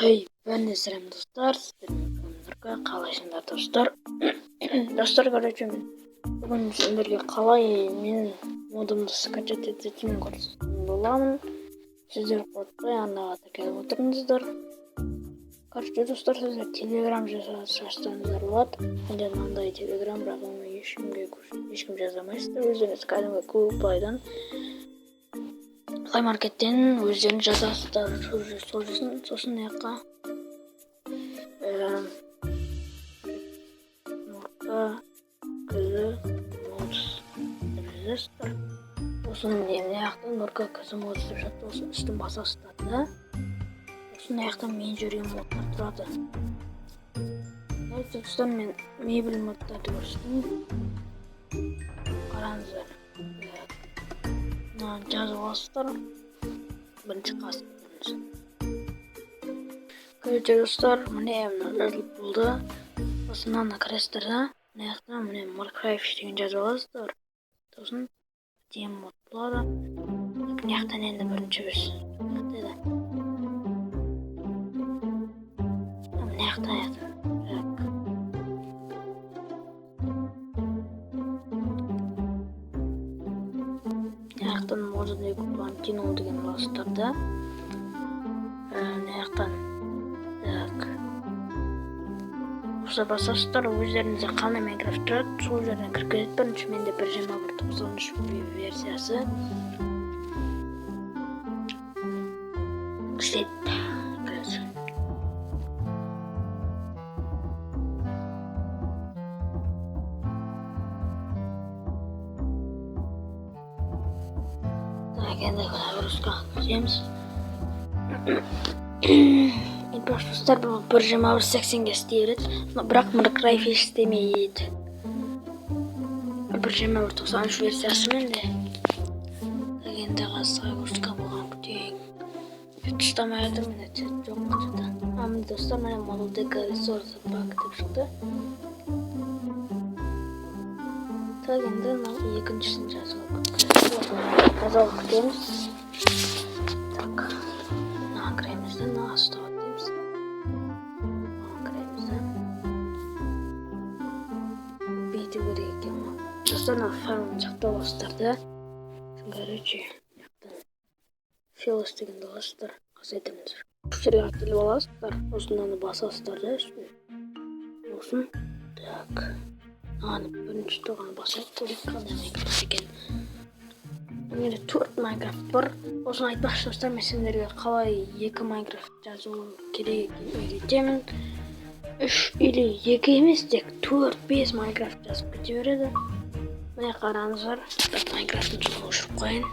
Хей, бәріне сәлем, достар, сіздермен бүгін Нұрка. Қалайсыңдар, достар? Достар, короче, мен бүгін сендерге қалай менің модымды скачать ететінін көрсететін боламын. Сіздер қорықпай арнаға тіркеліп отырыңыздар. Короче, достар, сіздер телеграм жасасаңыздар болады. Менде мынандай телеграм, бірақ оны ешкімге ешкім жаза алмайсыздар. Өздеріңіз кәдімгі Google Play'дан, Play Market'тен өздеріңіз жазасыздар. Сол сосын мына жаққа Нұрка кз модс деп жазасыздар. Сосын мына жақта Нұрка кз модс деп жатты, осы үстін басасыздар да. Сосын мына жақта мен жүрген модтар тұрады. Давайте, достар, мен мебель модтарды көрсетейін. Қараңыздар. Мынаны жазып аласыздар. Бірінші қасық. Короче, достар, міне, мына жазылып болды. Сосын мынаны кіресіздер да, мына жақта міне Minecraft деген жазып аласыздар. Сосын әдемі мод болады. Мына жақтан енді бірінші біз еді. Мына жақта еді. Так. Мына жақтан Модный Плантино деген аласыздар да. Мына жақтан так. Осы басасыздар, өздеріңізде қандай Майнкрафт тұрады, сол жерден кіріп кетеді. Бірінші менде 1.21.93 версиясы істейді. Короче. Так, енді загрузка күтеміз. Айтпақшы, достар, бұл 1.21.80-ге істей береді, но бірақ Minecraft істемейді. 1.21.93 версиясы менде. Так, енді қазір загрузка болған күтейік. Ұстамай жатыр менде, чат жоқ что-то. А, міне, достар, міне Model Resource Pack деп шықты. Так, енді мынау екіншісін жазып күтеміз. Так, мынаған кіреміз да, мына астыға дейміз. Мынаған кіреміз да. Бүйту керек екен ғой. Достар, мына файлын сақтап аласыздар да. Короче, мына Files дегенді аласыздар. Қазір. Осы жерге келіп аласыздар. Сосын мынаны басасыздар да үстіне. Сосын так. Мынаны бірінші тұрғаны басайық, көрейік қандай Майнкрафт екен. Менде төрт Майнкрафт бар. Сосын айтпақшы, достар, мен сендерге қалай екі Майнкрафт жазу керек екенін үйретемін. Үш или екі емес, тек төрт, бес Майнкрафт жазып кете береді. Міне, қараңыздар. Так, Майнкрафттың суын өшіріп қояйын.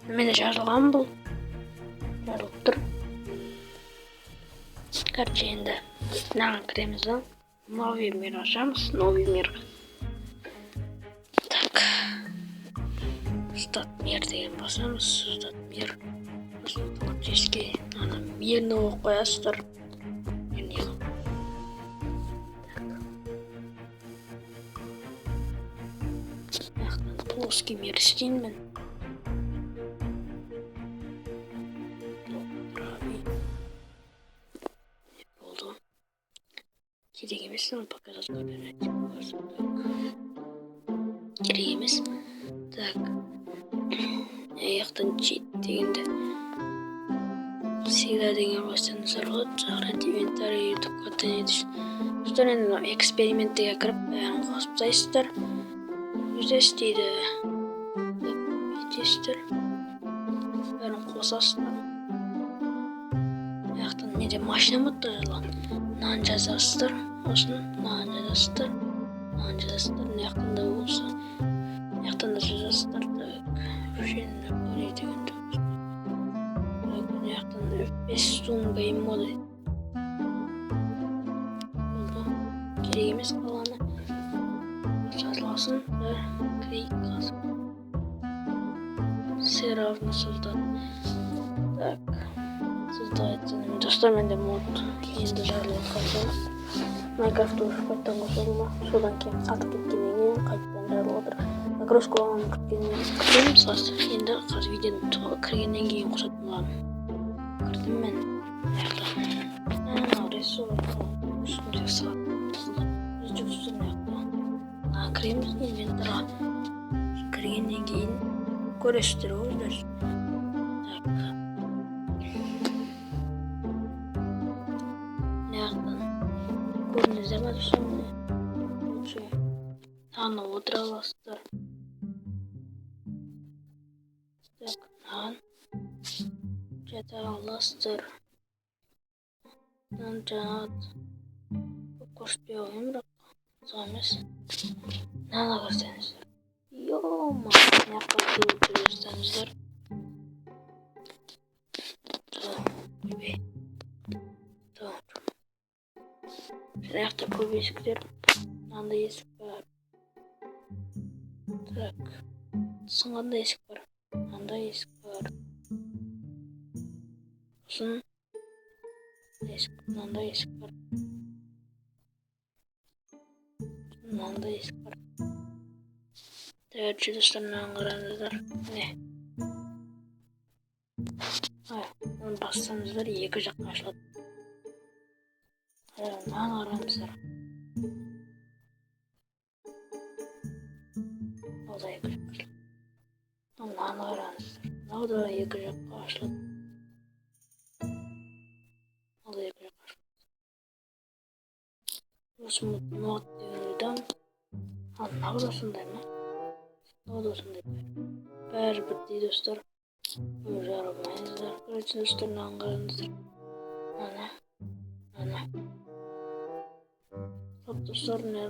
Менде жазылған бұл. Жазылып тұр. Короче, енді мынаған кіреміз да. Новый мир ашамыз. Новый мир. Так. Создать мир деген басамыз. Создать мир. Сосын творческий. Ана мирні оқып қоясыздар. Мирный қылып. Так. Мына жақтан плоский мир істеймін мен. Правый. Болды. Керек емес, мынаны показать. Керек емес. Так. Мына жақтан чит дегенді всегда деген қойсаңыздар болады. Сохранить инвентарь, YouTube контент. Достар, енді мынау экспериментке кіріп бәрін қосып тастайсыздар. Өзі істейді. Так, бүйтесіздер. Бәрін қосасыздар. Мына жақтан менде машина мод та жазылған. Мынаны жазасыздар. Сосын мынаны жазасыздар. Мынаны жазасыздар. Мына жақтан да осы. Мына жақтан да жазасыздар. Так, деген. Так, мына жақтан FPS Zoom Game моды. Болды. Керек емес қалғаны. Жазылсын. Да, кірейік қазір. Все равно создать. Так. Создать. Достар, менде мод енді жазылып жатқан соң Майнкрафт өшіп қайтадан қосылды ма? Содан кейін қатып кеткеннен кейін қайтадан жазылып отыр. Загрузка болғанын күтеміз қазір. Енді қазір видеоны кіргеннен кейін қосатын боламын. Кірдім мен. Мына жақта мынау ресурс, үстінде сағат. Бізде достар, мына жақта мына кіреміз инвентарға. Кіргеннен кейін көресіздер ғой өздеріңіз. Так, мына жақтан көрдіңіздер ма, достар? Міне, мынаны отыра аласыздар. Так, мынаған жата аласыздар. Мынаны жаңағы көрсетпей қояйын, бірақ қызық емес. Мынаны кірсеңіздер, ё-моё, мына жаққа келіп жасаңыздар. Ойбай, мына жақта көп есіктер. Мынандай есік бар. Так, сосын қандай есік бар? Мынандай есік бар. Сосын мынандай есік бар, мынандай есік бар. Короче, достар, мынаны қараңыздар. Міне, оны бассаңыздар, екі жаққа ашылады. Мынаны қараңыздар, ол да екі жаққа ашылады. Мынаны қараңыздар, мынау да екі жаққа ашылады, ол да екі жаққа ашылады. Осы мод деген ойдамын. Ал мынау да сондай ма? Мынау да сондай, бәрі бірдей, достар, жарылмайсыздар. Короче, достар, мынаны қараңыздар, ана, ана. Стоп, достар, мына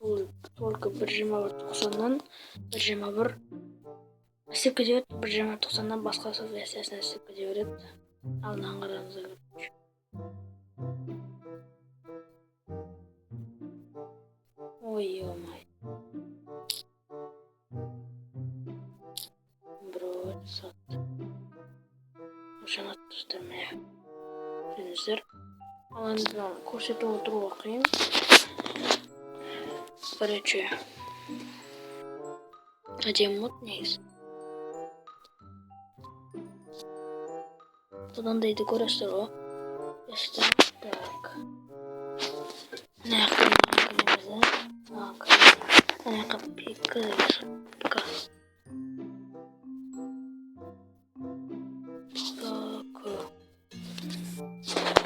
бұл только 1.21.90-нан 1.21 істеп кете береді. 1.20.90-нан басқасы версиясына істеп кете береді. Ал мынаны қараңыздар, короче. Ой, ё-моё, бір сағат жанады, достар, міне, көрдіңіздер. Ал енді мынаны көрсетіп отыруға қиын. Короче, әдемі мод негізі. Одан көресіздер ғой. Так, мына жақта кіреміз да, мына жаққа пк пк пк.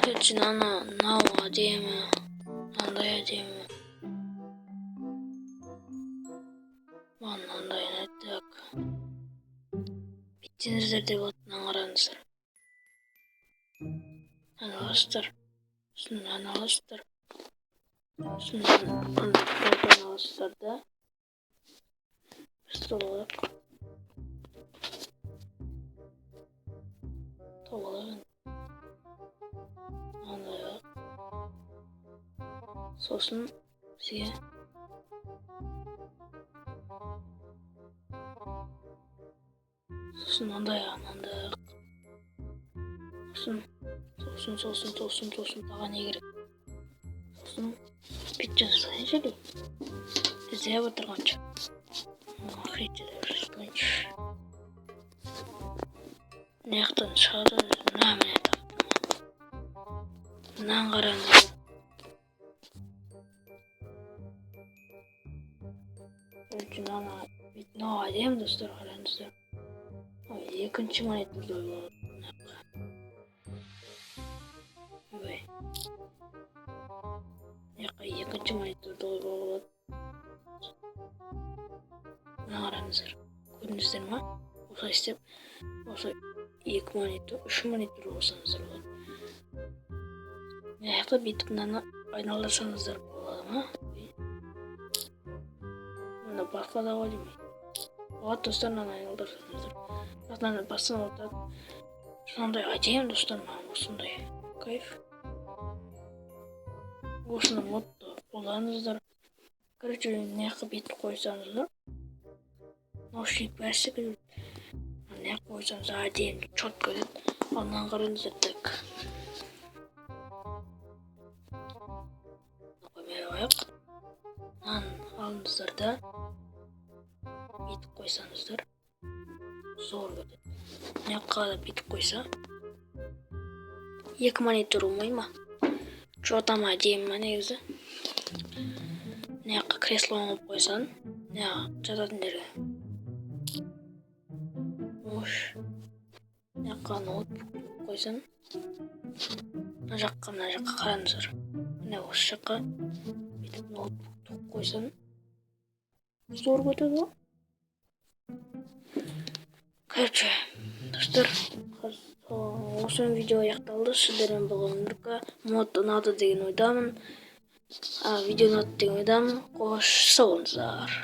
Короче, мынаны, мынау әдемі, мынандай әдемі. Маған мынандай ұнайды. Так, бүйтсеңіздер де болады. Мынаны қараңыздар, мынаны аласыздар, сосын мынаны аласыздар, сосын мынаны аласыздар да, стол алайық, стол алайық, мынандай алайық. Сосын бізге сосын мынандай, мынандай алайық. Сосын, сосын, сосын, сосын, сосын тағы не керек? Сосын бүйтіп жаза салайыншы или іздеп отырғанша, охренеть, деп жаза салайыншы. Мына жақтан шығады. Мына, міне, таптым. Мынаны қараңыздар. Короче, мынаны, мынау әдемі, достар, қараңыздар. Екінші мониторды қоюға болады мына жаққа. Ойбай, мына жаққа екінші мониторды қоюға болады. Мына қараңыздар, көрдіңіздер ма? Осылай істеп, осылай екі монитор, үш монитор қойсаңыздар болады. Мына жақта бүйтіп мынаны айналдырсаңыздар болады ма? Мына басқа да ғой деймін, болады, достар. Мынаны айналдырсаңыздар, бірақ мынаны бассаң, отырады. Сондай әдемі, достар, маған осындай кайф. Осыны модты қолданыңыздар. Короче, мына жаққа бүйтіп қойсаңыздар, наушник, бәрі секілді. Мына жаққа қойсаңыз, әдемі, четко кетеді. Ал мынаны қараңыздар. Так, қоймай қояйық. Мынаны алыңыздар да, бүйтіп қойсаңыздар, зор кетеді. Мына жаққа да бүйтіп қойса. Екі монитор болмай ма? Че там, әдемі ма негізі? Мына жаққа кресло қойып қойсаң, мына жататын жерге. Ош, мына жаққа ноутбук қойып қойсаң, мына жаққа қараңыздар, міне, осы жаққа бүйтіп ноутбук қойып қойсаң, зор кетеді ғой. Короче, достар, осымен видео аяқталды. Сіздермен болған Нұрка. Мод ұнады деген ойдамын, видео ұнады деген ойдамын. Қош, сау болыңыздар.